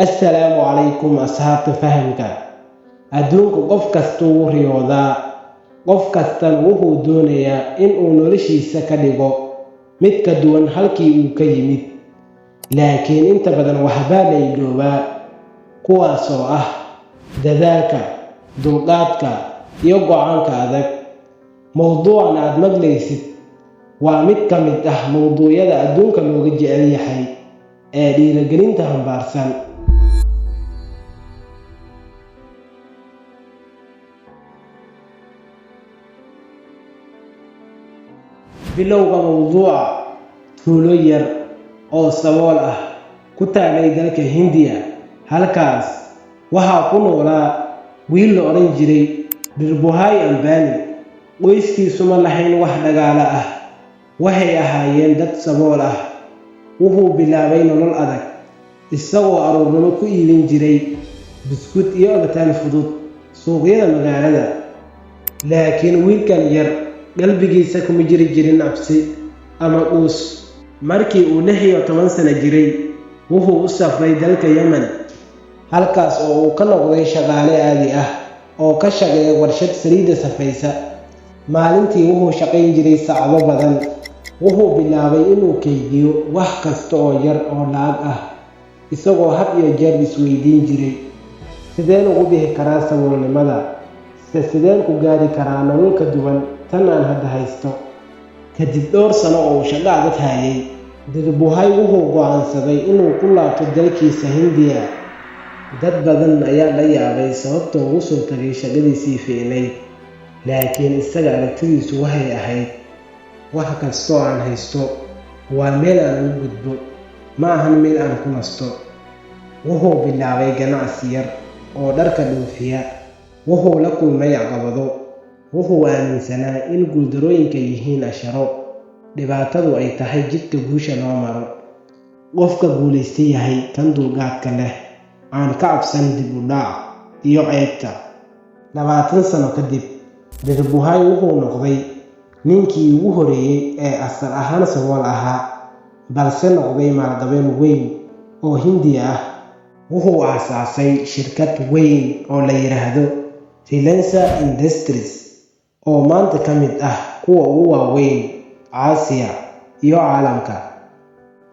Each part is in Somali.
Assalaamu calaykum asxaabta fahamka. Adduunku qof kasta wuu riyoodaa, qof kastana wuxuu doonayaa in uu noloshiisa ka dhigo mid ka duwan halkii uu ka yimid. Laakiin inta badan waxbaa la iloobaa, kuwaas oo ah dadaalka, dulqaadka, iyo go'aanka adag. Mowduucan aad maqlaysid waa mid ka mid ah mowduucyada adduunka looga jecel yahay ee dhiirigelinta xambaarsan. Bilowga mowduuca: tuulo yar oo sabool ah ku taalay dalka Hindiya. Halkaas waxaa ku noolaa wiil la odhan jiray Dhirubhai Ambani. Qoyskiisu ma lahayn wax dhaqaale ah, waxay ahaayeen dad sabool ah. Wuxuu bilaabay nolol adag, isagoo carruurnimo ku iibin jiray buskud iyo cabitaan fudud suuqyada magaalada. Laakiin wiilkan yar qalbigiisa kuma jiri jirin cabsi ama quus. Markii uu 16 sano jiray, wuxuu u safray dalka Yemen, halkaas oo uu ka noqday shaqaale caadi ah oo ka shaqeeya warshad saliidda safaysa. Maalintii wuxuu shaqayn jiray saacado badan. Wuxuu bilaabay inuu kaydiyo wax kasta oo yar oo lacag ah, isagoo had iyo jeer isweydiin jiray: Sideen uga bixi karaa saboolnimada? Se sideen ku gaari karaa nolol ka duwan tan aan hadda haysto? Kadib dhowr sano oo uu shaqo adag hayay, Dhirubhai wuxuu go'aansaday inuu ku laabto dalkiisa Hindiya. Dad badan ayaa la yaabay sababta uu uga soo tagay shaqadiisii fiicnayd, laakiin isaga aragtidiisu waxay ahayd: Wax kasta oo aan haysto waa meel aan ugu gudbo, ma ahan meel aan ku nasto. Wuxuu bilaabay ganacsi yar oo dharka dhoofiya. Wuxuu la kulmay caqabado. Wuxuu aaminsanaa in guuldarrooyinku yihiin casharro, dhibaatadu ay tahay jidka guusha loo maro. Qofka guulaysta yahay kan dulqaadka leh, aan ka cabsan dib u dhac iyo ceebta. 20 sano kadib, Dhirubhai wuxuu noqday ninkii ugu horreeyay ee asal ahaan sabool ahaa, balse noqday maalqabeen weyn oo Hindi ah. Wuxuu aasaasay shirkad weyn oo la yiraahdo Reliance Industries, oo maanta ka mid ah kuwa ugu waaweyn Aasiya iyo caalamka.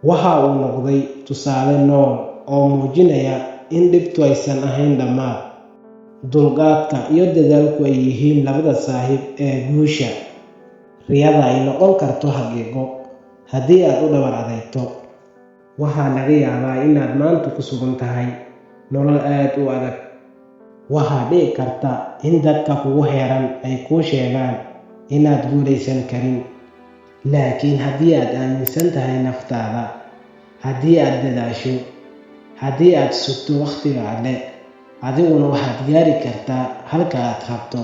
Waxa uu noqday tusaale nool oo muujinaya in dhibtu aysan ahayn dhammaad, dulqaadka iyo dadaalku ay yihiin labada saaxiib ee guusha. Riyada ay noqon karto xaqiiqo haddii aad u dhabar adeegto. Waxaa laga yaabaa inaad maanta ku sugan tahay nolol aad u adag. Waxaa dhici karta in dadka kugu xeeran ay kuu sheegaan inaad guulaysan karin. Laakiin haddii aad aaminsan tahay naftaada, haddii aad dadaasho, haddii aad sugto waqtiga Alle, adiguna waxaad gaari kartaa halka aad rabto.